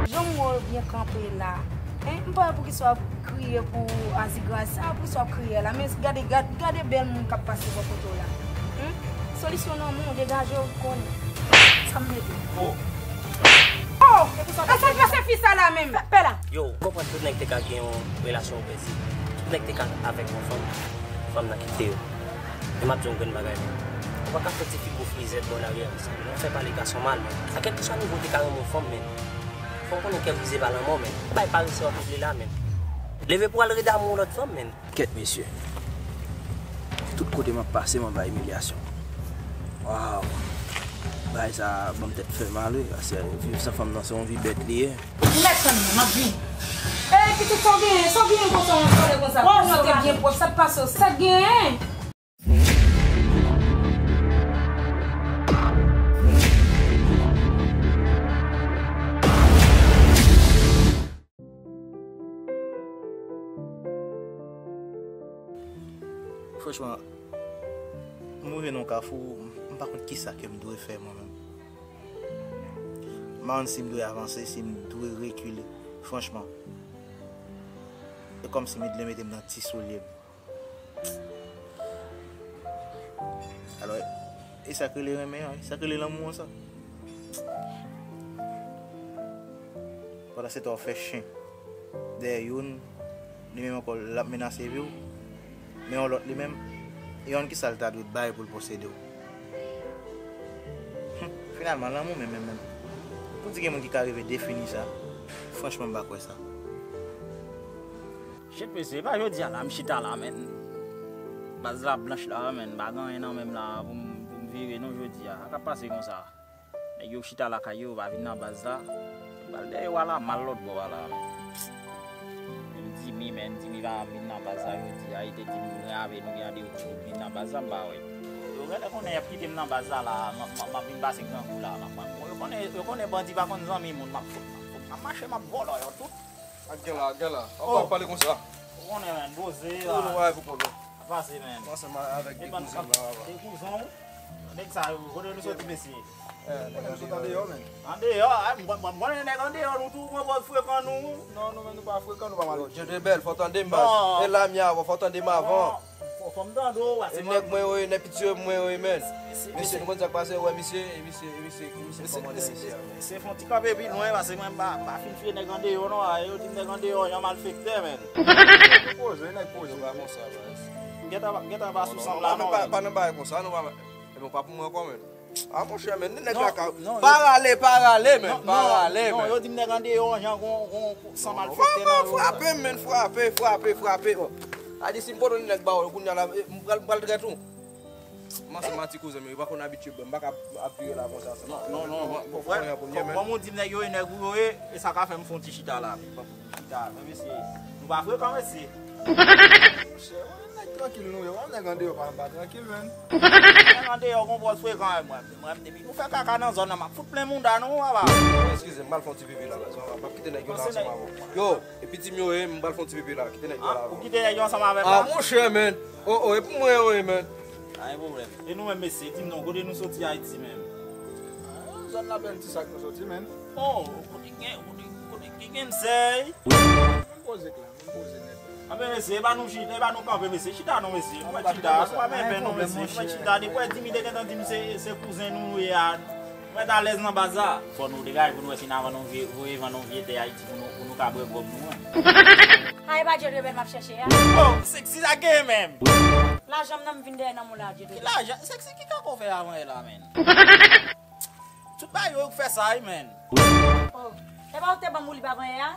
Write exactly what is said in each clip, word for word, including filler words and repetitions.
Jan m wè w byen kanpe la. Hein? M pa wè poukisa w ap kriye pou Azigra sa, poukisa w ap kriye la. Men gade, gad, gade bèl moun k ap pase bò kote w la. Hein? Solisyon nan men w, degaje w, konnen. Sa m mete. Oh! Oh! E pou sa w ap pase fi sa la menm? Pè la! Yo, m konprann tout nèg te ka gen yon relasyon opresi. Tout nèg te ka avèk yon fanm, fanm nan kite yo. Men m ap di yon grenn bagay, men. Ou pa ka fè ti figi w frizèt bò lari a konsa. Ou fè pale gason mal, men. A kèlkeswa nivo w te ka renmen yon fanm, men. Fò w konnen kè brize pa lanmò, men. Bay parese w ap regle la, men. Leve pou w al rede amou yon lòt fanm, men. Kèt, mesye. Tout kote m ap pase, m anba imilyasyon. Waw. Bagay sa a ban m tèt fè mal, wi. Paske viv san fanm nan, se yon vi bèt li ye. Ou mèt tann mwen, m ap vini. Ey, pitit, sa w genyen? Sa w genyen konsa, w ap pale konsa? Kouzen w te byen pwòp, sa k pase w? Sa k genyen? Franchman, m rive nan yon kafou, m pa konn kisa ke m dwe fè mwen menm. M pa konn si m dwe avanse, si m dwe rekile. Franchman, e kòmsi Midley mete m nan ti soulye m. Alò, e sa k rele renmen an, e sa k rele lanmou an sa. Pandan se tan w fè chen dèyè youn, li menm ankò l ap menase vi w, men yon lòt li menm, e yon ki sa l ta dwe bay pou l posede w. Hum, finalman, lanmou menm, menm, menm. Pou di gen moun ki ka rive defini sa, franchman, m pa kwè sa. Shit, mesye, e pa jodi a la, m chita la, men. Baz la blanch la, men, m pa gen anyen nan men m la pou m, pou m vire, non, jodi a. Sa k ap pase konsa? Nèg yo chita lakay yo, pa vin nan baz la. M pral dèyè w a la, mal lòt bò a la, men. M di mi, men, m di mi pa vin nan baz la, jodi a, li te di m, mwen avè nou gen randevou pou vin nan baz la, m pa wè. Yo genlè konnen y ap kite m nan baz la, la, m ap, m ap, m ap vin pase grangou la, m ap, yo konnen, yo konnen bandi pa konn zanmi moun, m ap, m ap, m ap mache, m ap vòlò yo tout. Ak gen la, ak gen la. Ou pa pale konsa. Ou konnen, men, poze la. Ou nou pa pou pwoblèm. Ap pase, men. Mwen ansanm avèk de kouzen m la, papa. De kouzen w. Nèg sa yo, kote nou soti, mesye? Eh, nèg yo sot andeyò, men. Andeyò, a, m, m, m konnen nèg andeyò, nou tou pran pòz frekan nou. Non, nou menm nou pa frekan, nou pa mal. Yo, Dieudebel, fò tande m, baz. E Lamia, fò tande m avan. Fò, fò m tande w, a, se nèg mwen yo ye, nèg piti yo mwen yo ye, men. Mesye, nou konn sa k pase, wè, misye, e misye, e misye, e misye kòmandè isi a. Se fon ti kanpe pi lwen, paske mwen m pa, m pa fin fye nèg andeyò, non, a, yo di m nèg andeyò, jan malfektè, men. Poze, nèg poze. Yo pa konsa, baz. Gentan, gentan pa sou sanm la, non, pa, men. Pa nan bagay konsa, nou pa, e bon, pa pou mwen ankò, men. A, monchè, men, nèg la ka. Pa rale, pa rale, men, pa rale, men. Non, yo di m nèg andeyò, jan gon, gon, san malfektè nan yo. Frape m, men, frape, frape, frape. Bon. A di si m pran yon nèg ba w, kounye a la, e, m pral, m pral trèt ou. M ansanm a ti kouzen m yo, yo pa konn abitye ban m, m pa ka ap vire la konsa. Non, non, non, bon, bon, frè, kòman w di m nèg yo ye, nèg ou yo ye, e sa ka fè m fè yon ti chita la. Bon, chita, men mesye, nou pa frekan, mesye. Monchè, w nèg trankil nou ye, w nèg andeyò pa, pa trankil, men. Nèg andeyò gon pòz frekan, mwen, mwen, depi nou fè kaka nan zòn nan, m ap fout plen mouda nou, papa. Eskize m, m al fè yon ti pipi la, baz, m ap kite nèg yo la ansanm avè w. Yo, e piti m yo ye, m pral fè yon ti pipi la, kite nèg yo la. Ou kite nèg yo ansanm avè m la? A, monchè, men. O, o, e pou mwen yo ye, men. Pa gen pwoblèm. E nou menm, mesye, di m non, kote nou soti Ayiti menm? A, zòn Labèl ti sa k nou soti, men. O, kote gen, kote, kote ki gen sèy? Menm poze k la, menm poze nèt la. Anben, mesye, e pa nou chita, e pa nou kanpe, mesye. Chita non, mesye. Nou mèt chita, nou pa pèpè non, mesye. Nou mèt chita. Depi w di m, li te gentan di m se, se kouzen nou ye a. Mwen t alèz nan baz la. Fò nou degaje pou nou wè si n a vann yon vye, voye vann yon vye tè Ayiti pou nou, pou nou ka bwè gwòg nou an. A, e pa Dieudebel m ap chèche a? O, Sexy, sa gen menm? Lajan m nan m vin dèyè nan men w la, Dieudebel. Ki lajan? Sexy, ki kaka w fè avan yè la, menn? Tout bagay yo, yo k fè sa, wi, menn. O. E pa ou te ban m woulib avan yè a?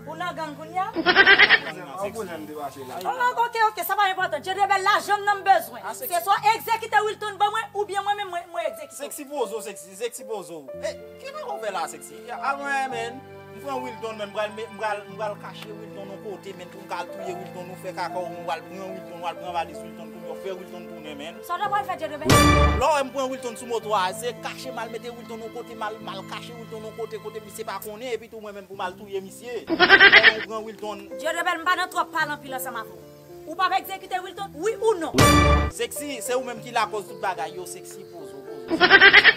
Ou nan gang kounye a? Kouzen m, kouzen m te mache la. O, ok, ok, sa pa enpòtan. Dieudebel, lajan m nan m bezwen. Se swa egzekite Wilton ban mwen, oubyen mwen menm mwen, mwen egzekite w. Sexy poze w, Sexy, Sexy poze w. E, ki bagay w fè la, Sexy? Avan yè, menn, m pran Wilton, menn, m pral, m pral, m pral kache Wilton yon kote, menn, pou m ka al touye Wilton, nou fè kaka w, m pral pran Wilton, m pral pran valiz Wilton pou m fè Wilton tounen, menn. Sa w ta pral fè, Dieudebel? Lè w wè m pran Wilton sou moto a, se kache m al mete Wilton yon kote, m al, m al kache Wilton yon kote, kote misye pa konnen, epi tou mwen menm pou m al touye misye. Lè w pran Wilton. Dieudebel, m pa nan twòp pale anpil ansanm avè w. Ou p ap egzekite Wilton, wi ou non? Sexy, se ou menm ki lakòz tout bagay yo, Sexy, poze w, poze w,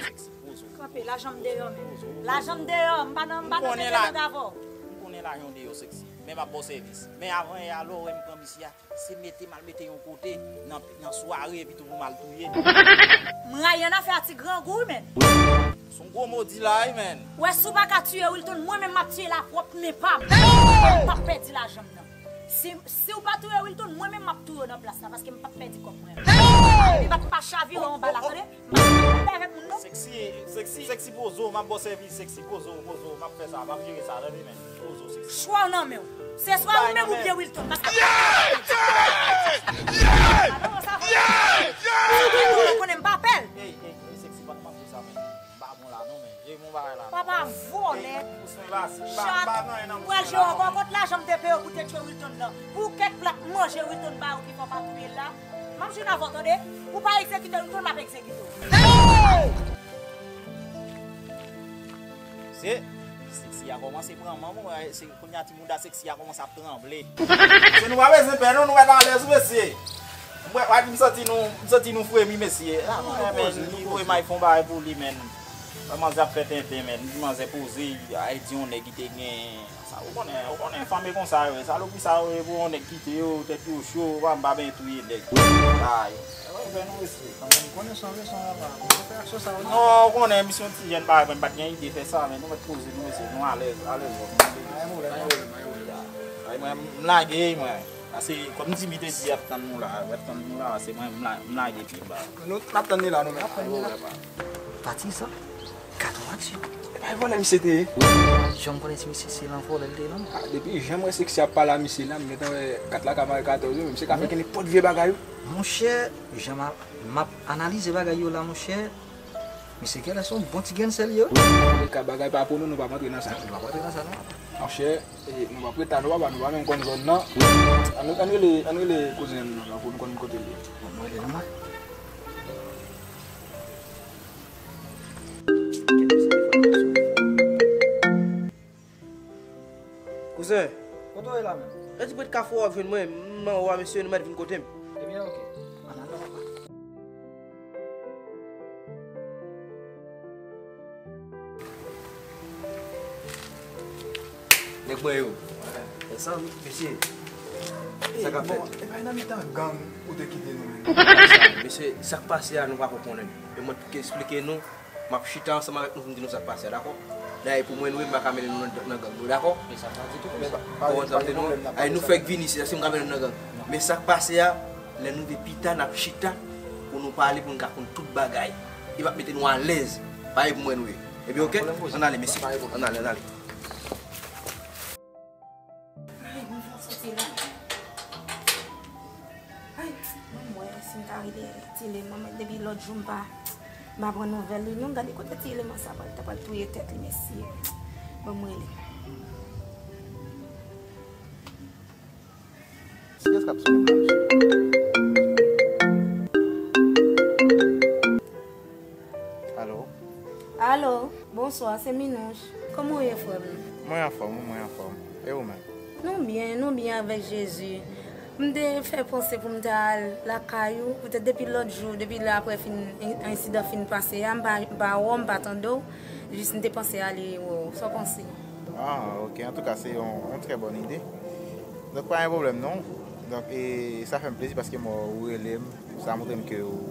Sexy, poze w. Lajan m deyò, men. Lajan m deyò, m pa nan, m pa nan tete nèg avè w. M konnen lajan w deyò, Sexy. Men m ap ba w sèvis. Men avan yè a, lè w wè m pran misye a, se mete m al mete yon kote nan, nan sware epi tou pou m al touye. M rayi annafè a ti grangou, wi, men. Se yon gwo mo w di la, wi, men. Ou wè, si w pa ka tiye Wilton, mwen menm m ap tiye l a pwòp men pa m. M p ap pèdi lajan m nan. Si, si w pa touye Wilton, mwen menm m ap touye w nan plas la, paske m p ap pèdi kòb mwen. Epi m ap pa chavire anba la, tande? M p ap pale avèk moun, non. Sexy, Sexy, Sexy poze w, m ap ba w sèvis, Sexy poze w, poze w, m ap fè sa, m ap jere sa, tande, men. Poze w, Sexy. Chwa w nan men w. Se swa ou menm oubyen Wilton, paske m p ap pèdi. Alò, sa va. Si w konnen m p ap pèdi. Ey, ey, ey, Sexy, pa, pa fè sa, men. M pa bon la non, men. Jere yon bagay la non. Papa vòlè. Chat. M pral jere w ankò. Kot lajan m te peye w pou te tchwe Wilton nan? Pou kèk plat manje Wilton ba ou ki fè w pa touye l la? M ap jwenn avè w, tande. Ou pa egzekite Wilton, m ap egzekite w. Se, Sexy a kòmanse pran manman, se kounye a ti mouda Sexy a kòmanse ap tranble. Se nou pa bezwen pè non, nou mèt alèz wi mesye. Mwen, mwen, m santi nou, m santi nou fremi mesye. Ah, mwen, men, li voye may fon bagay pou li, men. Manzè ap fè tenten, men. Manzè poze, ay di yon nèg ki te gen, sa, ou konnen, ou konnen fanm e konsa yo, men. Salopri sa yo, e pou yon nèg kite yo, tèt yo cho, pa, m pa benyen touye nèg. Ay. Fè nou mesye. Kanmenm, konnen sa w vle, sa w pa. Ou fè aksyon sa w vle. Non, ou konnen, misyon ti jèn pa, mwen pa t gen ide fè sa, men nou mèt poze nou, mesye, nou alèz, alèz, bò. Pa gen pwoblèm, pa gen pwoblèm, pa gen pwoblèm. Ay, mwen, m lage, mwen. Pase, kòm Jimmy te di, y ap tann nou la, y ap tann nou la, se mwen, m la, m lage pye m ba. Nou, n ap tann li la, nou menm. N ap tann li la. Pati sa? Gad yon aksyon. E pa vòlè misye te ye? Jan m konnen ti misye se lan vòlè l te ye non. Ah, depi jan m wè Sexy ap pale a misye la, m gentan wè kat la ka mare katòz wi, misye ka fè kenpòt vye bagay wi. Monchè, jan m ap, m ap analize bagay yo la, monchè, misye genlè se yon bon ti grenn sèl ye wi. Antouleka, bagay pa pou nou, nou p ap antre nan sa. Nou p ap antre nan sa non. Monchè, e, nou p ap ret la non papa, nou pa menm konn zòn nan. Ann, ann rele, ann rele kouzen m nan la pou nou konn kote l ye. Bon, nou rele l anba. Kouzen. Kote w ye la menm? Nan ti pwent kafou a w ap jwenn mwen, m anwo a mesye, nou mèt vin kote m. Ebyen, oke. Ann al non papa. Nèg mwen yo. Ensanm, mesye. Sa k ap fèt? Bon, e pa nan mitan gang ou te kite nou menm? Mesye, sa k pase a, nou pa ko konnen. E mwen ki eksplike nou, m ap chita ansanm avèk nou pou m di nou sa k pase a, dakò? Dayè, pou mwen, nou, m pa ka mennen nou nan, nan gang nou, dakò? Men sa pa ditou, men sa pa ditou, pa gen pwoblèm, n ap pale sa. Ay, nou fèk vini isit la, si m ka mennen nou nan gang. Men sa k pase a, lè nou vle pita, n ap chita pou nou pale, pou n ka konn tout bagay. E m ap mete nou alèz. Pare pou mwen, nou ye. Ebyen, oke? Ann ale, mesye. Ann ale, ann ale. Ay, mwen fè w soti la. Ay, mwen mwen si m ta rele Ti Leman, men depi lòt jou m pa, m pa pran nouvèl li non. Gade kote Ti Leman sa pral, ta pral touye tèt li, mesye. Bon, mwen rele. Kiyès k ap sonnen la, mesye? Alo? Alo, bonswa, se Minouch. Kòman w ye, frè m? Mwen anfòm, wi, mwen anfòm. E ou menm? Nou byen, nou byen avèk Jezi. M te fè panse pou m ta al lakay ou, poutèt depi lòt jou, depi lè apre fin, ensidan fin pase a, m pa, m pa wè w, m pa tande w. Jis m te panse ale wè w. Sa w panse? Ah, ok. Antouka, se yon, yon trè bòn ide. Donk, pa gen pwoblèm, non. Donk, e sa fè m plezi paske m wè w rele m. Sa montre m ke ou,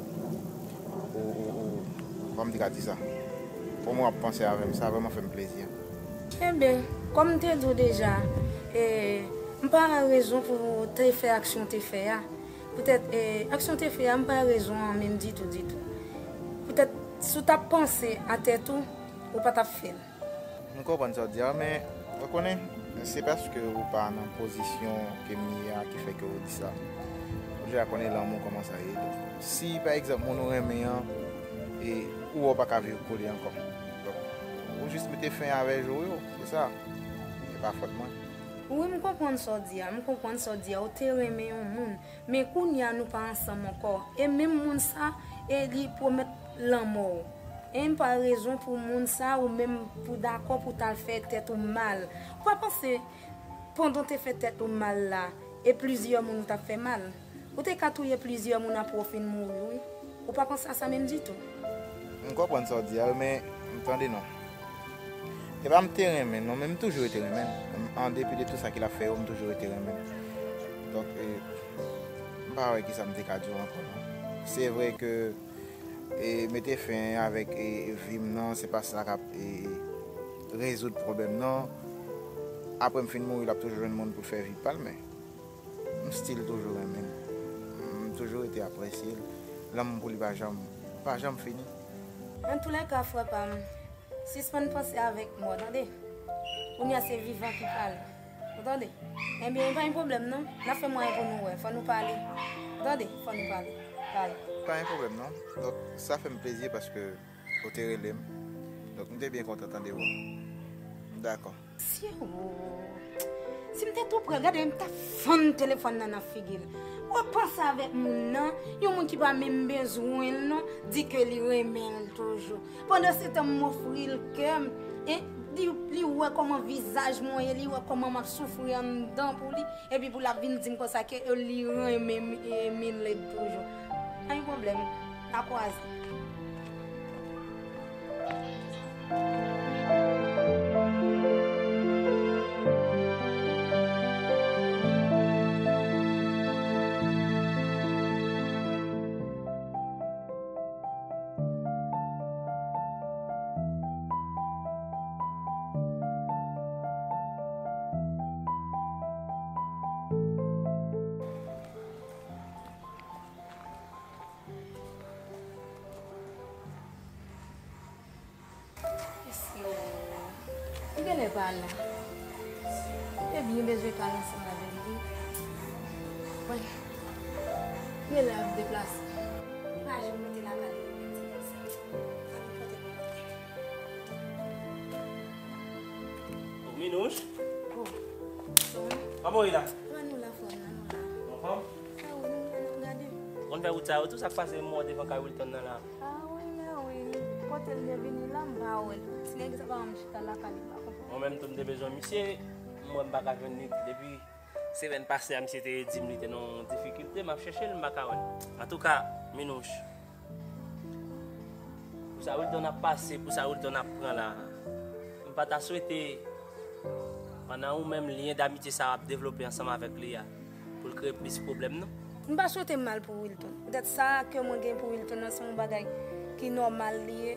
ou, ou, ou, kòman m te ka di sa? Ou menm w ap panse avè m, sa vrèman fè m plezi. Enben, kòm m te di w deja, e, m pa wè rezon pou w te fè aksyon w te fè a. Poutèt, e, aksyon w te fè a, m pa wè rezon an menm ditou, ditou. Poutèt, si w t ap panse a tèt ou, ou pa t ap fè l. M konprann sa w di a, men, ou konnen, se paske ou pa nan pozisyon ke m ye a ki fè ke ou di sa. Ou deja konnen lanmou kòman sa ye. Donk, si, pa egzanp, moun ou renmen an, e, ou wè w pa ka viv pou li ankò. Donk, ou jis mete fen avè jou yo, se sa. Se pa fòt mwen. Wi, m konprann sa w di a, m konprann sa w di a, ou te renmen yon moun. Men kounye a nou pa ansanm ankò. E menm moun sa, e li pwomèt lanmò w. E m pa rezon pou moun sa ou menm pou dakò pou t al fè tèt ou mal. Ou pa panse pandan w te fè tèt ou mal la, e plizyè moun ou t ap fè mal? Ou te ka touye plizyè moun apre w fin mouri, wi. Ou pa panse a sa menm ditou? M konprann sa w di a, wi, men Tande non. Se pa m te renmen l non, men m toujou rete renmen l. An depi de tout sa ke l ap fè yo, m toujou rete renmen l. Donk, e, m pa wè kisa m te ka di w ankò non. Se vre ke, e, mete fen avèk, e, vi m nan, se pa sa k ap, e, rezoud pwoblèm nan. Apre m fin mouri, l ap toujou jwenn moun pou l fè vi pa l, men m still toujou renmen l. M toujou rete apresye l. Lanmou m pou li pa janm, pa janm fini. Antoulèka, frè pa m, sispann panse avèk mò, tande? Kounye a se vivan ki pale. Ou tande? Ebyen, pa gen pwoblèm non. N ap fè mwayen pou nou wè. Fò nou pale. Ou tande? Fò nou pale. Pale. Pa gen pwoblèm non. Donk, sa fè m plezi paske ou te rele m. Donk, m te byen kontan tande w. Dakò. Sye, o. Si m te tou pre l, gade, m t ap fann telefòn nan nan figi l. Ou ap panse avèk moun nan, yon moun ki pa menm bezwen l non, di ke li renmen l toujou. Pandansetan, m ofri l kè m, e, li, li wè kòman vizaj mwen ye, li wè kòman m ap soufri anndan pou li, epi pou l ap vin di m konsa ke li renmen M-, e, Miled toujou. Pa gen pwoblèm, n a kwaze. Mesye, ou genlè pa la. Ebyen, bezwen pale ansanm avè m wi. Wi. Genlè ap deplase. Pa janm rete lakay ou pou ti konsa. Pa vin pote m anyen. Oh, Minouch. Oh. Kòman w ye la? Kòman nou la, frè m, nou la. Anfòm? Ah wi, nou la, n ap gade. Ou konn fè wout sa yo tou, sa k pase m wè w devan kay Wilton nan la? Ah wi, men wi. Kote l te vini la, m pa wè l. Ti nèg sa pa janm chita lakay li, m pa konprann. Mwen menm tou, m te bezwen misye, m wè m pa ka jwenn li. Depi semèn pase a, misye te di m li te nan yon difikilte, m ap chèche l, m pa ka wè l. Antouka, Minouch, pou sa Wilton ap pase, pou sa Wilton ap pran la, m pa ta swete, pandan ou menm, lyen damitye sa a ap devlope ansanm avèk li a, pou l kreye plis pwoblèm, non. M pa swete mal pou Wilton. Poutèt sa ke mwen gen pou Wilton nan, se yon bagay ki nòmal li ye,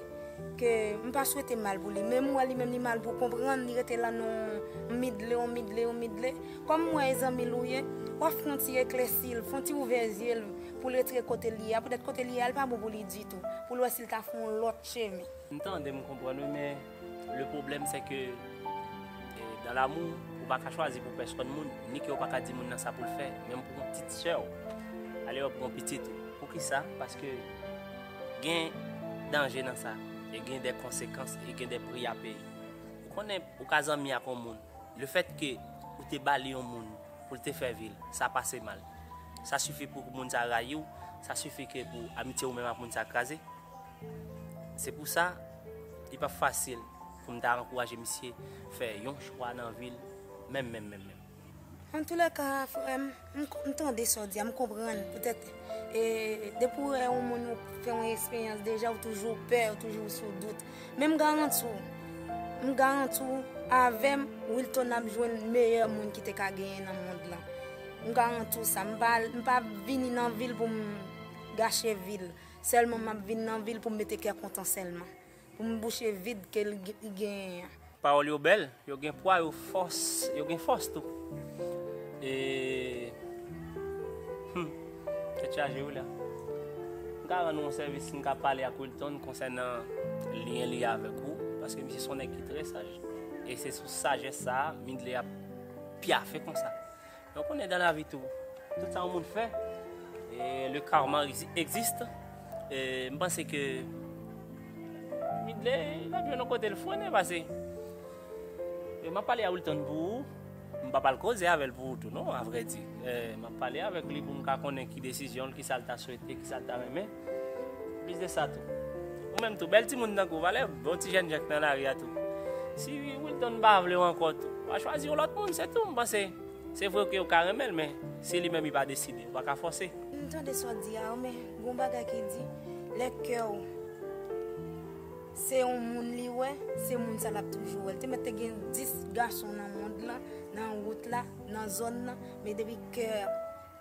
ke m pa swete mal pou li. Men m wè li menm li mal pou konprann, li rete la nan yon midle, yon midle, yon midle. Kòm m wè e zanmi l ou ye, w ap fè yon ti eklèsi l, fè yon ti ouvè zye l pou l retire kote l ye a. Poutèt kote l ye a, l pa bon pou li ditou. Pou l wè si l ka fè yon lòt chemen. M tande, m konprann wi, men le problème c'est que, eh, dans l'amour, ou pa ka chwazi pou pèsonn moun, ni ke ou pa ka di moun nan sa pou l fè, menm pou yon pitit sè w, alè w ap gen yon pitit ou. Poukisa? Paske gen danje nan sa, e gen de konsekans, e gen de pri a peye. Ou konnen, ou ka zanmi ak yon moun, le fait que ou te ba li yon moun pou l te fè vi l, sa pase mal. Sa sifi pou moun sa rayi w, sa sifi ke pou amitye ou menm ak moun sa kraze. Se pou sa, li p ap fasil pou m ta ankouraje misye fè yon chwa nan vi l, menm, menm, menm, menm. Antoulèka, frè m, m, m tande sa w di a, m konprann. Poutèt, e, depi w wè yon moun ou fè yon eksperyans deja, ou toujou pè, ou toujou sou dout. Men m garanti w, m garanti w, avè m, Wilton ap jwenn meyè moun ki te ka genyen nan mond lan. M garanti w sa. M pa, m pa vini nan vi l pou m gache vi l. Sèlman m ap vin nan vi l pou m mete kè kontan sèlman. Pou m bouche vid ke l gen, li genyen an. Pawòl yo bèl, yo gen pwa, yo fòs, yo gen fòs tou. E, hmm, tèt chaje wi la. M ka rann ou yon sèvis, m ka pale ak Wilton konsènan lyen li avèk ou, paske misye se yon nèg ki trè saj. E se sou sajès sa a, Midley ap pyafe konsa. Donk, konnen dan lavi tou, tout sa yon moun fè, e, le karma exi-, existe. E, m panse ke Midley, l ap jwenn yon kote l fwennen, pase, e, m ap pale a Wilton pou ou, m p ap al koze avè l pou ou tou, non, a vrè di. E, m ap pale avèk li pou m ka konnen ki desizyon l, ki sa l ta swete, ki sa l ta renmen. Plis de sa tou. Ou menm tou, bèl timoun tankou w, valè bon ti jènjan k nan lari a tou. Si Wilton pa vle w ankò tou, w a chwazi yon lòt moun, se tou, m panse. Se vre ke w ka renmen l, men si li menm li pa deside, ou pa ka fòse. M tande sa w di a, men gon bagay ki di, lè kè w Se yon moun li wè, se moun sa l ap toujou wè. Li te mèt te gen dis gason nan mond lan, nan wout la, nan zòn nan, men depi kè,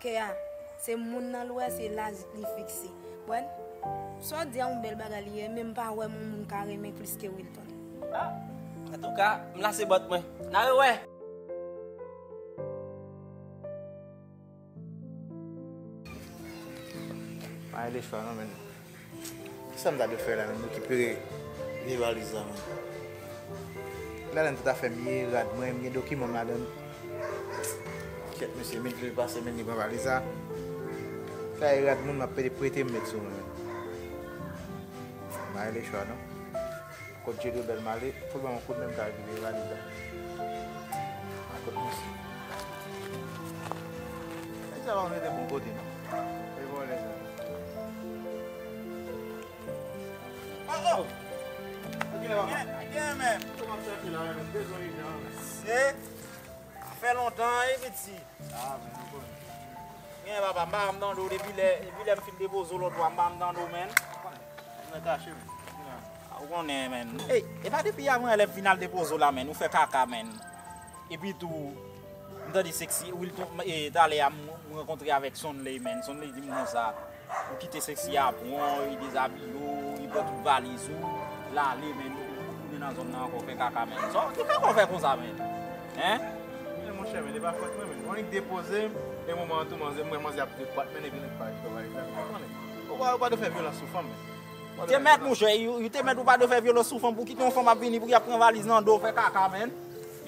kè a, se moun nan l wè, se la li fikse. Bon, sa w di a yon bèl bagay li ye, men m pa wè yon moun ka renmen plis ke Wilton. Ah, antouka, m lase bòt mwen. N a rewè! Mayen lechwa non, men. Kisa m ta dwe fè la menm? Rekipere vye valiz la menm. Ladann tout afè m ye, rad mwen, m gen dokiman m ladann. Kèt mesye, men vle pase men li pran valiz la. Sa e rad moun m ap pede prete m met sou mwen menm. Mayen lechwa non. Kot Dye dwe bèl m ale, pou l ban m yon kout men m ta rekipere valiz la. A kot mwen si. Nèg sa pa konn rete bon kote non. E vòlè sa. Oh, oh! Gen, gen, men. Kòman m chèche la, men? Bezwen ijan, men. Se, sa fè lontan, e piti. Ah, men, m konnen. Gen, papa, m pa janm tande w depi lè, depi lè m fin depoze w lòt fwa, m pa janm tande w, men. M nan kache, men. Ah, ou konnen, men. Ey, e pa depi avan lè m fin al depoze w la, men. Ou fè kaka, men. Epi tou, m tande Sexy, Wilton, e, talè a, m, m rankontre avèk Sonley, men. Sonley di m konsa. Ou kite Sexy a pran w, li dezabiye w, li pran tout valiz ou, l ale, men, ou tounen nan zòn nan ankò, fè kaka, men. Sa, ki kaka w fè konsa, men? Hein? Men monchè, men, e pa fòt mwen, men. Mwen annik depoze m, e moman an tou, manzè, m wè manzè ap depòt, men, epi nèg pa retire valiz la, men, ou konnen. Ou pa, ou pa dwe fè vyolans sou fanm, men. Ou te mèt, monchè, ou, ou te mèt ou pa dwe fè vyolans sou fanm, pou kite yon fanm ap vini, pou y ap pran valiz nan do, fè kaka, men.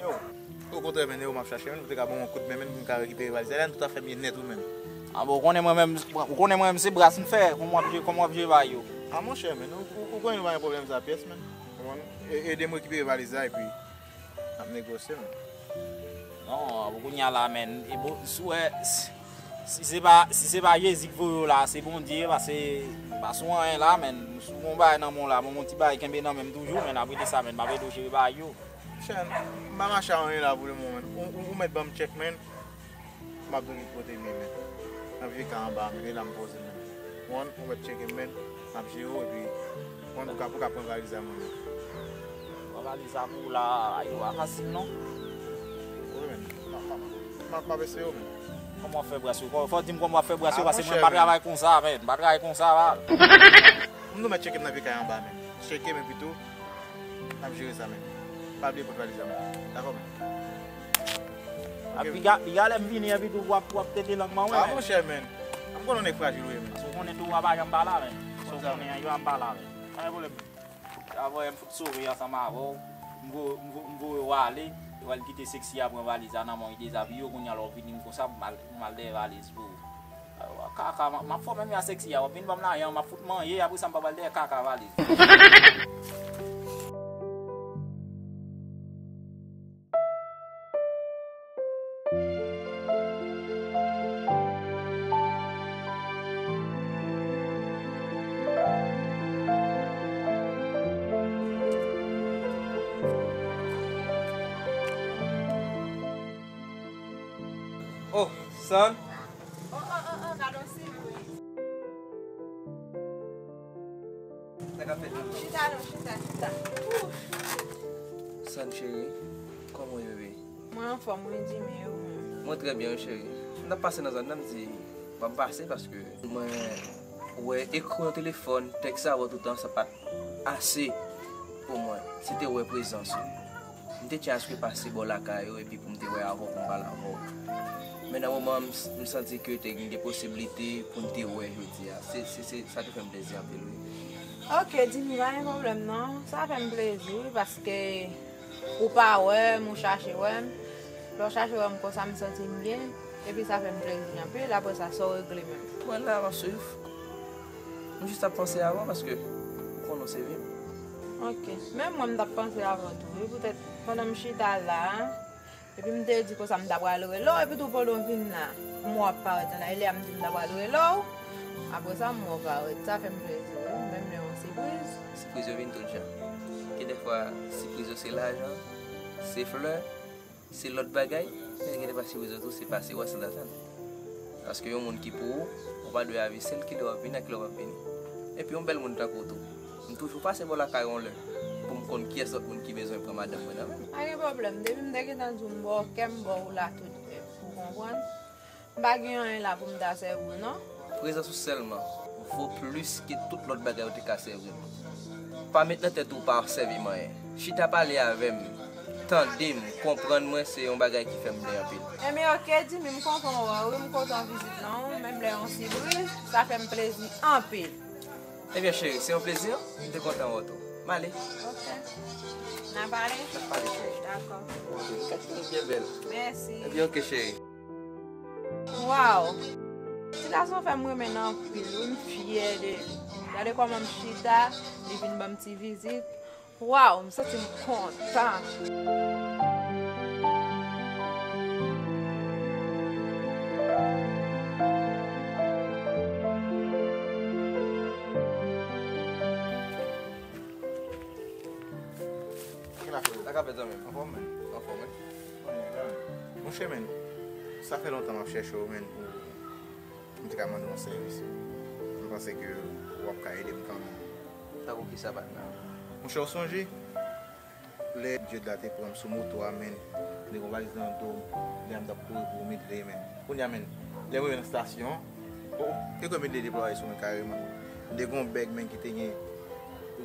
Yo. Okontrè, men, e ou m ap chache, men, pou te ka ban m yon kout men, men, pou m ka rekipere valiz la. Lè n tout afè m ye nèt, ou menm. Ah bon, ou konnen mwen menm, ou konnen mwen menm se bras m fè, kòman w ap jere, kòman w ap jere bagay yo? Ah, monchè, men, ou, ou, ou konnen nou pa gen pwoblèm sa pyès, men. Ou konprann? E, ede m rekipere valiz la, epi n ap negosye, men. Non, pou kounye a la, men, e bon, si w wè, si, si se pa, si se pa Jezi ki voye w la, se Bondye, pase, pase w anyen la, men, si w gon bagay nan men w la, bon, yon ti bagay kenbe nan men m toujou, men, apre de sa, men, m ap ede w jere bagay yo. Chè, m pa mache a anyen la pou le moman, men. Ou, ou, ou mèt ban m tchèk, men. M ap di w ki kote m ye, men. Nan vye kay anba a, men. E la m poze, men. Ou konprann? Ou mèt tcheke m, men. M ap jere w, epi, ou konprann, pou ka, pou ka pran valiz la, mwen. Pran valiz la pou ou la, yo pa fasil, non. Wi, men. M ap, m ap, m ap, m ap eseye w, men. Kòman w ap fè bras yo? Kò-, fò w di m kòman w ap fè bras yo, pase mwen, m pa travay konsa, men. M pa travay konsa, la. M nou mèt tcheke m nan vye kay anba, men. Tcheke, men, pito. N ap jere sa, men. Pa bliye pot valiz la, men. Dakò, men. A, piga, piga lè m vini, epi tou w ap, w ap tete lang mwen, men. Ah, monchè, men. M konnen w nèg frajil ou ye, men. Si w konnen tou, w ap pa janm pa la, men. Si w konnen, yo ap pa la, men. Pa gen pwoblèm. Avè m fout sove ansanm avè w. M vo-, m vo-, m voye w ale. Ou al kite Sexy a pran valiz la nan men w, li dezabiye w. Kounye a lè w vini m konsa, pou m al, pou m al dèyè valiz pou ou. Kaka, m, m ap fòme m a Sexy a, w ap vin ban m lajan, m ap fout manje, apre sa m pa pral dèyè kaka valiz. Oh, San. Oh, oh, oh, oh, gade yon sipriz. Sa k ap fèt la? Chita non, chita, chita. Ouf. San cheri, kòman w ye, bebe? Mwen anfòm, wi, Jimmy, e ou menm? Mwen trè byen, wi, cheri. M t ap pase nan zòn nan, m di, m ap pase paske mwen wè ekran telefòn, tèks avè w toutan, sa pa t ase pou mwen. Se te wè prezans ou. M te tyen aske pase bò lakay ou epi pou m te wè avè w, pou m pale avè w. Men nan moman an, m, m santi ke te gen de posiblite pou n te wè jodi a. Se, se, se, sa te fè m plezi anpil, wi. Ok, Jimmy, pa gen pwoblèm non. Sa fè m plezi, wi, paske ou pa wè m, ou chache wè m. Lè w chache wè m konsa, m santi m byen. Epi sa fè m plezi anpil. Apre sa, sa w regle menm? Mwen la, m ap swiv. M jis ap panse avè w paske ou konnen w se vi m. Ok. Menm mwen, m t ap panse avè w tou, wi. Poutèt, pandan m chita la, epi m te di konsa, m ta pral rele w, epi tou pandan w vin la, m wè w ap parèt ann la, e lè a m di m ta pral rele w. Apre sa, m wè w parèt. Sa fè m plezi, wi. Menm lè yon sipriz. Sipriz yo vin tout jan. Gen dèfwa, sipriz yo se lajan, se flè, se lòt bagay, men gen de pase rezo tou, se pase wè san atann. Paske yon moun ki pou ou, ou pa dwe avise l kilè w ap vini ak kilè w p ap vini. Epi yon bèl moun tankou w tou. M toujou pase bò lakay ou yon lè. Konn kiyès lòt moun ki bezwen pran madanm mwen nan men m. Pa gen pwoblèm, depi m te gentan di w m ba w kè m, m ba w la tout, ou konprann? M pa gen anyen la pou m ta sèvi w non. Prezans ou sèlman vo plis ke tout lòt bagay ou te ka sèvi m. Pa met nan tèt ou w pa sèvi m anyen. Chita pale avè m, tande m, konprann mwen se yon bagay ki fè m byen anpil. Enben oke, Dimi, m kontan wè w wi, m kontan vizit lan wi, menm lè yon sipriz, sa fè m plezi anpil. Ebyen cheri, se yon plezi, m te kontan wè w tou. M ale. Oke. N a pale? N a pale cheri. Dakò. Oke, kèt ou byen bèl. Mèsi. Ebyen oke cheri. Waw! Ti gason fè m renmen l anpil wi, m fyè de li. Gade kòman m chita, li vin ban m ti vizit. Waw, m santi m kontan. Sa k ap fèt zanmi m? Anfòm, men. Anfòm, wi. Monchè, men, sa fè lontan m ap chèche w, men, pou m te ka mande w yon sèvis. M panse ke w ap ka ede m kanmenm. Tankou kisa, patnè? Monchè, w sonje lè Djed la te pran m sou moto a, men, m te gen yon valiz nan do m, lè m t ap kouri pou Midley, men. Kounye a, men, lè m rive nan estasyon, o, te kwè Midley deplwaye sou mwen kareman. M te gen yon bèg, men, ki te gen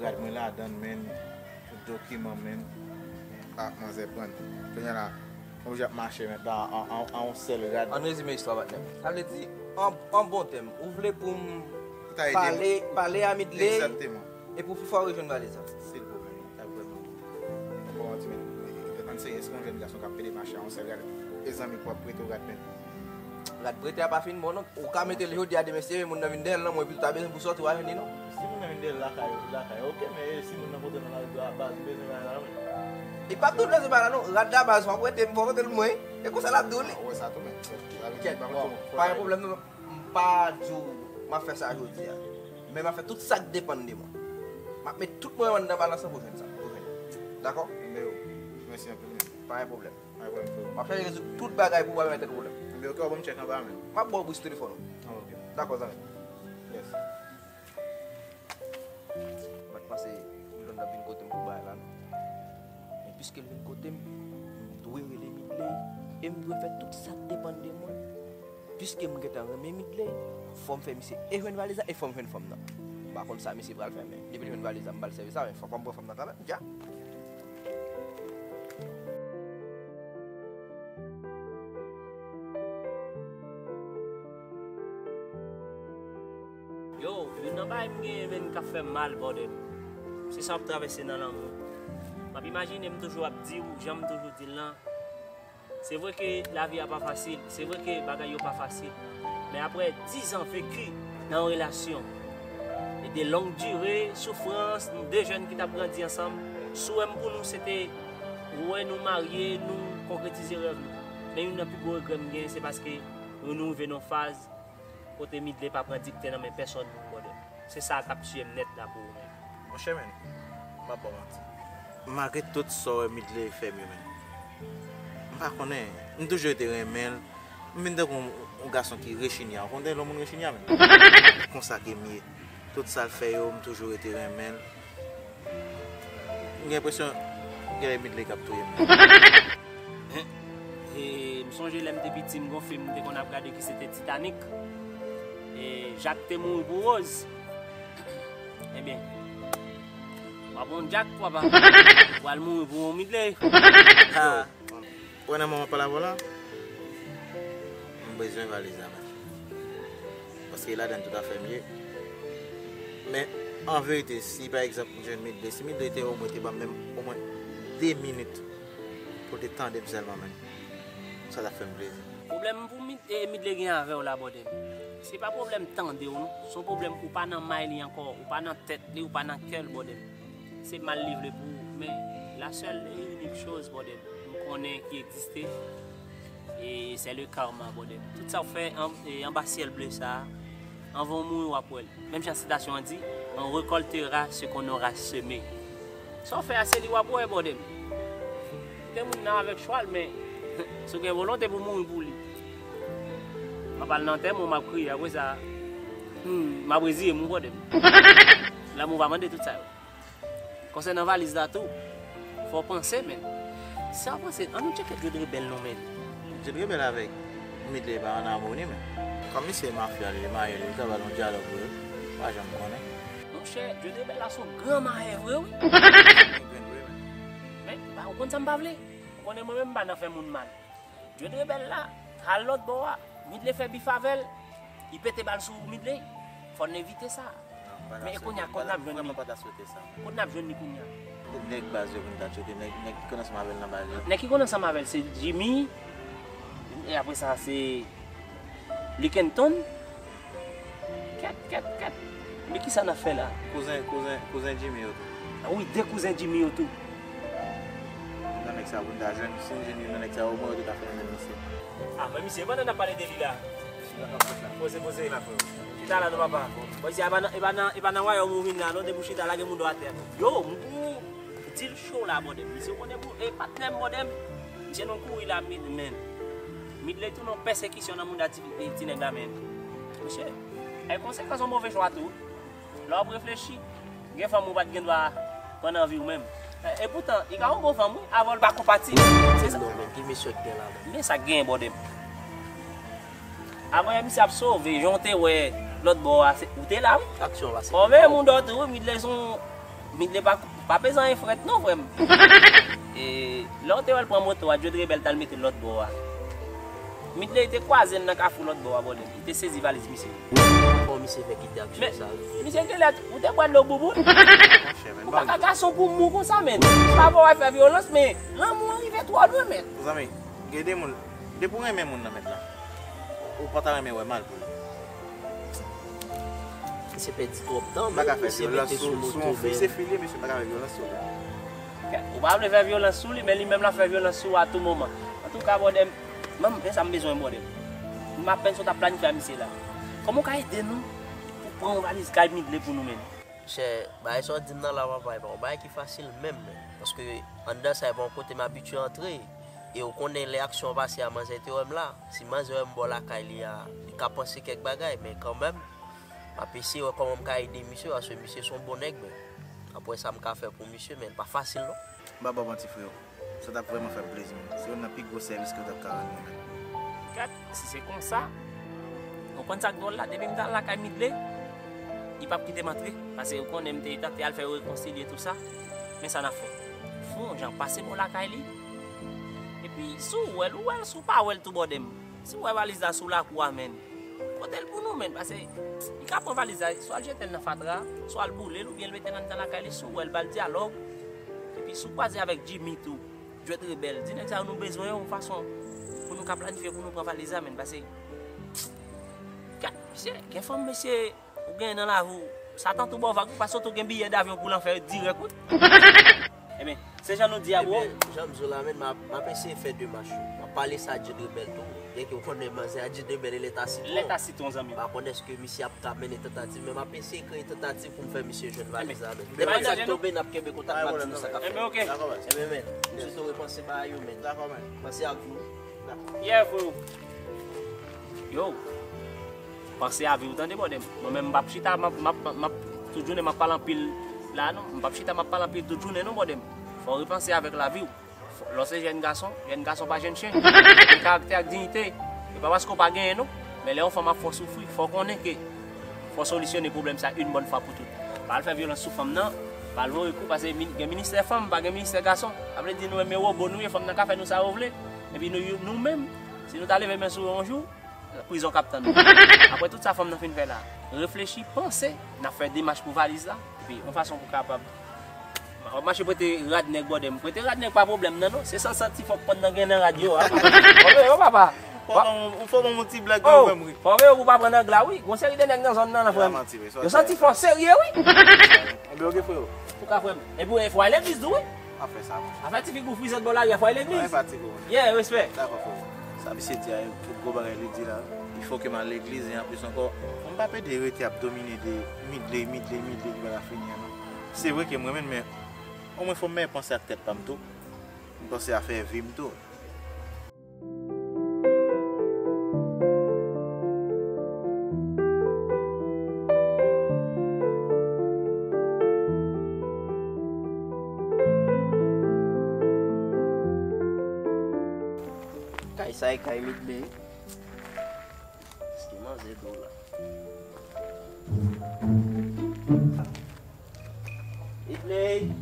rad mwen ladan l, men, tout dokiman, men, a, manzè pran. Kounye a la, m oblije ap mache, men, an, an, an, an yon sèl rad. Ann rezime istwa, patnè. Sa vle di, an, an bon tèm, ou vle pou m pale, pale a Midley, egzakteman, epi w fè w rejwenn valiz la? Silvouplè, sa vrèman. Bon, di men, ann seye, èske yon jèn gason k ap pede mache a yon sèl rad, e zanmi pou ap prete w rad, men. Rad prete a pa fin bon, non. Ou ka mete l jodi a, demen si moun nan vin dèyè l nan, mwen, epi l ta bezwen pou sòti, w a jwenn li, non. Si moun nan vin dèyè l lakay, lakay, oke, men si moun nan pote l nan lari, a baz, ou bezwen bay la, non, men. Li p ap tou bezwen bay la, non. Rad la baz, fò w prete m, fò w prete l pou mwen, wi. E konsa l ap di w li. Kèt, bon, pa gen pwoblèm, non. M pa di w m ap fè sa jodi a. Men m ap fè tout sa k depann de mwen. M ap met tout mwayen mwen anndan balans lan pou jwenn sa. Pou jwenn. Dakò? Mèsi anpil, men. Pa gen pwoblèm. Pa gen pwoblèm, frè. M ap chache rezoud tout bagay pou w pa mete pwoblèm. Ebyen, oke, w ap ban m tchèk anba a, men. M ap ba w bris telefòn ou. Ah, oke. Dakò, zanmi. Yes. M pa t panse Blonde ap vin kote m pou bagay la, non. Men piske l vin kote m, m dwe rele Midley. E m dwe fè tout sa k depann de mwen. Piske m gentan renmen Midley, fò m fè misye e jwenn valiz la, e fò m jwenn fanm nan. M pa konn sa misye pral fè, men depi l jwenn valiz la, m pral sèvi sa, men fòk m pran fanm nan kanmenm, dja. Yo, youn nan bagay m genyen, menn, k ap fè m mal, bòdè. Se sa w ap travèse nan lanmou. M ap imajine m toujou ap di w, jan m toujou di l lan. Se vre ke lavi a pa fasil, se vre ke bagay yo pa fasil. Men aprè diz an veki nan yon relasyon, e de long dire, soufrans, nou de jèn ki t ap grandi ansanm, swè m pou nou se te wè nou marye, nou konkretize rèv nou. Men youn nan pi gwo regrè m gen, se paske nou rive nan yon faz kote Midley pa pran dikte nan men pèsòn moun, bòdè. Se sa k ap tiye m nèt la pou ou menm. Monchè, men, m ap ba w manti. Malgre tout sa w wè Midley fè m yo, men, m pa konnen. M toujou rete renmen l. M vin tankou yon, yon gason ki rechini a. Ou konn lè yon moun rechini a, men? Konsa ke m ye. Tout sa l fè yo, m toujou rete renmen l. M gen enpresyon gen lè Midley k ap touye m. E, m sonje lè m te piti, m gon fim m te konn ap gade ki se te Titanic. E Jak te mouri pou Rose. Ebyen, w ap yon Jak, papa. Ou pral mouri pou yon Midley. Ha. Wè nan moman pale avè w la, m bezwen valiz la, men. Paske ladan tout afè m ye. Men, an verite, si pa egzanp m jwenn Midley, si Midley te omwen te ban m menm omwen de minit pou l te tande m sèlman, men, sa t ap fè m plezi. Pwoblèm pou Mid-, e, Midley gen avè w la, bòdè m, se pa pwoblèm tande w, non. Se yon pwoblèm ou pa nan may li ankò, ou pa nan tèt li, ou pa nan kè l, bòdè m. Se mal li vle pou ou, men la seule et unique chose, bòdè m, m konnen ki egziste, e c'est le karma, bòdè m. Tout sa w fè an, e, anba syèl ble sa a, anvan w mouri, w ap wè l. Menm jan sitasyon an di, on récoltera ce qu'on aura semé. Sa w fè a, se li w ap wè, bòdè m. Kite moun nan avèk chwa l, men si w gen volonte pou mouri pou li, m ap al nan antèman w, m ap kriye, apre sa, hmm, m ap reziye m, bòdè m. Lanmou pa mande tout sa yo. Konsènan valiz la tou, fò w panse, men. Sa w panse, ann nou tcheke Djodre Bèl non, men. Djodre Bèl avèk Midley pa an amoni, men. Kòm misye mafya, li maye, li ka ba l yon dyalòg vre, wi. Pa janm konnen. Monchè, Djodre Bèl la se yon gran mayè vre, wi. Li grenn vre, men. Men, ba, ou konn sa m pa vle? Ou konnen mwen menm m pa nan fè moun mal. Djodre Bèl la, al lòt bò a, Midley fè bif avè l, li pete bal sou Midley. Fò n evite sa. Men e kounye a, kote n ap jwenn li? Kote n ap jwenn li kounye a? Nèg baz yo pou n ta tcheke, nèg, nèg ki konn ansanm avè l nan baz yo. Nèg ki konn ansanm avè l se Jimmy, e apre sa se Likenton. Kèt, kèt, kèt. Men kisa n ap fè la? Kouzen, kouzen, kouzen Jimmy yo tou. A wi, de kouzen Jimmy yo tou. Nan nèg sa pou n ta jwenn, si n jwenn youn nan nèg sa, omwen yo te ka fè yon dènonse. A, men misye, pandan n ap pale de li la. Poze, poze. Chita la non, papa. Bon, isi a, e pa nan, e pa nan, e pa nan wayòm ou vin la non, depi w chita, lage moun do atè. Yo, m pou di l cho la, bòdè. Misye konnen pou, e patnè m, bòdè m. Misye nan kouri la, men. Midley tou nan pèsekisyon nan moun da ti, ti nèg la, men. Monchè, e konsekans yon move chwa tou. Lè w ap reflechi, gen fanm ou pa t gen dwa pran nan vi w menm. E, e poutan, li ka yon bon fanm, wi, avan l pa konpatil. Se sa. Non, men, ki misye k gen la, men? Men sa k gen, bòdè m. Avan yè misye ap sove, jan w te wè lòt bò a, se, ou te la, wi. Aksyon la, se. Fò veye moun dòt, wi, Midley se yon, Midley pa, pa peze anyen frèt, non, frè m. E, lè w te wè l pran moto a, Djodre Bèl t al mete l lòt bò a. Midley te kwaze l nan kafou lòt bò a, bòdè m. Li te sezi valiz misye. Kòman misye fè kite aksyon sa, wi? Men, misye genlè, ou te bwè dlo bouboun? Monchè, men, ou pa ka gason pou mou konsa, men. Pa vle w al fè vyolans, men lanmou an rive twò lwen, men. Zanmi, gen de moun, depi w renmen moun nan, mèt la, ou pa ta renmen wè mal pou li. Misye pèdi twòp tan, men. Misye pete sou moto, men. Misye file, misye pa ka fè vyolans sou li. Ou pa vle fè vyolans sou li, men li menm l ap fè vyolans sou ou a tou moman. Antouka, bòdè m, men, men sa m bezwen, bòdè m. M apèn sot ap planifye a misye la. Kòman w ka ede nou pou pran yon valiz kay Midley pou nou, men? Chè, bagay sa w di m nan la, papa, e pa yon bagay ki fasil menm, men. Paske anndan sa, e pa yon kote m abitye antre. E ou konnen lè aksyon an pase a, manzè te wè m la. Si manzè wè m bò lakay li a, li ka panse kèk bagay, men kanmenm, m ap eseye wè kòman m ka ede misye, paske misye se yon bon nèg, men. M ap wè sa m ka fè pou misye, men l pa fasil, non. M pa ba w manti, freo. Sa t ap vrèman fè m plezi, men. Se youn nan pi gwo sèvis ke w t ap ka rann mwen, men. Gad, si se konsa, ou konn sa k dwòl la, depi m t al lakay Midley, li p ap kite m antre, paske ou konnen m te tante al fè yo rekonsilye tou sa. Men sa n ap fè. Fè yon jan pase bò lakay li. Epi, si w wè l, ou wè l, si w pa wè l tou, bòdè m. Si w wè valiz la sou lakou a, men, pote l pou nou, men, paske li ka pran valiz la, swa l jete l nan fatra, swa l boule l, oubyen l mete l anndan lakay li, si w wè l, ba l dyalòg. Epi, si w kwaze avèk Jimmy tou, Djodre Bèl, di nèg sa yo nou bezwen yo yon fason pou nou ka planifye pou nou pran valiz la, men, paske, gad, misye, gen fanm, mesye, ou genyen nan lavi w, Satan tou ba w vag, wi, paske w tou gen biyè davyon pou lanfè dirèk, wi. Ebyen, se jan nou di a, bro. Ebyen, jan m di w la, men, m ap, m ap eseye fè demach yo. M ap pale sa Djodre Bèl tou. Byenke w konnen manzè a Djodre Bèl e lèta sitwon. Lèta sitwon, zanmi m. M pa konnen èske misye ap ka mennen tantativ, men m ap eseye kreye tantativ pou m fè misye jwenn valiz la, men. Ebyen, depi sa k tonbe, n ap kenbe kontak, m ap di nou sa k ap fèt. Ebyen, oke. Dakò, baz. Ebyen, men, m swete w repanse bagay yo, men. Dakò, men. Panse ak nou. Dakò. Yeah, freo. Yo. Panse a vi w, tande, bòdè m. Mwen menm, m p ap chita, m ap, m ap, m ap, tout jounen, m ap pale anpil la, non. M p ap chita, m ap pale anpil tout jounen, non, bòdè m. Fò w repanse avèk lavi w. Fò, lè w se jèn gason, jèn gason pa jèn chen. Gen karaktè ak diyite. E pa paske w pa genyen, non. Men lè yon fanm ap fè w soufri, fò w konnen ke fò w solisyone pwoblèm sa yon bòn fwa pou tout. Pa al fè vyolans sou fanm nan, pa al voye kou, paske min-, gen ministè fanm, pa gen ministè gason. Sa vle di nou menm e wobo nou ye, fanm nan ka fè nou sa yo vle. Epi nou, nou menm, si nou ta leve men sou yo yon jou, prizon k ap tann nou. Apre tout sa fanm nan fin fè la, reflechi, panse, n ap fè demach pou valiz la, epi yon fason pou kapab, w ap mache prete rad nèg, bòdè m. Prete rad nèg pa pwoblèm nan, non. Se san santi fòk pann nan gen nan rad yo a. Fò veye, o papa. Fò ban m, fò ban m yon ti blag, oh, frè m, wi. Fò veye pou pa pran nan gla, wi. Gon seri de nèg nan zòn nan, frè m. Yo santi fò serye, wi. Ebyen, oke, freo. Antouka, frè m. Epi, fò al legliz tou, wi. Pa fè sa, monchè. Afè ti figi w frize bò lari a, fò al legliz. Ay, fatige w. Yeah, respè. Dakò, frè. Sa misye di a, tout gwo bagay li di la, il faut que m al legliz, e anplis ankò, fò m pa pede rete ap domine de Midley, Midley, Midley, ki pa ka fini an, non. Se vre ke m renmen l, men omwen fò m mèt panse ak tèt pa m tou. M panse afè vi m tou. Kay sa e kay Midley. Èske manzè dou la? Midley.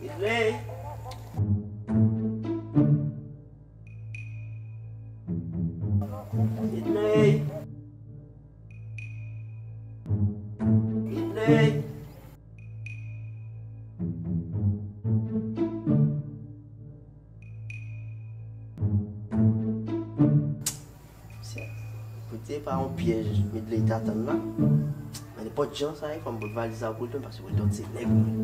Midley. Midley. Midley. Poutye pa yon pyèj Midley ta tann la. Men nenpòt jan sa ye, fò m pot valiz la pou l menm, paske Wendon se nèg mwen.